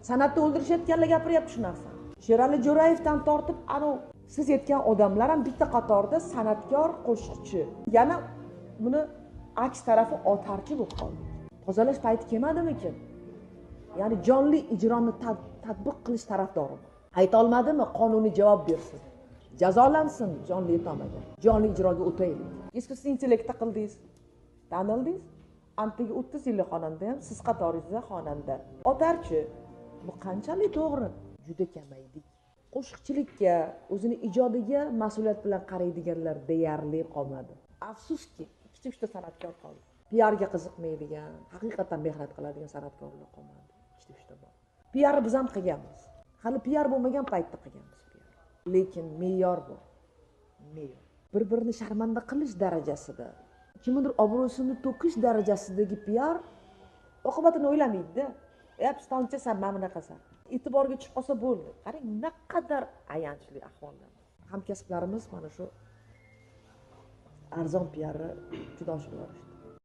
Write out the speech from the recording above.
San'atni o'ldirishayotganlar gapiryapti shu narsani. Sherali Jo'rayevdan tortib anav siz aytgan odamlar ham bitta qatorda san'atkor, qo'shiqchi. Yana buni aks tarafi otarchi bo'lib qoldi. Tozalash payti kelmadimikin? Ya'ni jonli ijroni tatbiq qilish tarafdoriman. Ayta olmadimi, qonuniy javob bersin. Jazolansin jonli aytolmagan. Jonli ijroga o'taylik. Искусственный intellektda qildingiz, tanildingiz. Antiga 30 yillik xonanda ham siz qatoringizda xonanda. Otarchi, bu qanchalik to'g'ri? Juda kamaydik. Qo'shiqchilikka, o'zini ijodiga mas'uliyat bilan qaraydiganlar deyarli qolmadi. Afsuski, ikkita uchta san'atkor qoldi. PR ga qiziqmaydigan, haqiqatan mehnat qiladigan san'atkorlar qolmadi. Ikkita uchta bor. PR biz ham qilganmiz. Hali PR bo'lmagan paytda qilganmiz PR. Lekin me'yor bor. Me'yor. Bir-birini sharmanda qilish darajasida, kimnidir obro'sini to'kish darajasidagi PR oqibatini o'ylamaydi-da. "Ey, pistonchasan, mana bunaqasan." E'tiborga tushib qolsa bo'ldi. Qarang, naqadar ayanchli ahvolda. Hamkasblarimiz mana shu arzon PRni juda oshirib yuborishdi.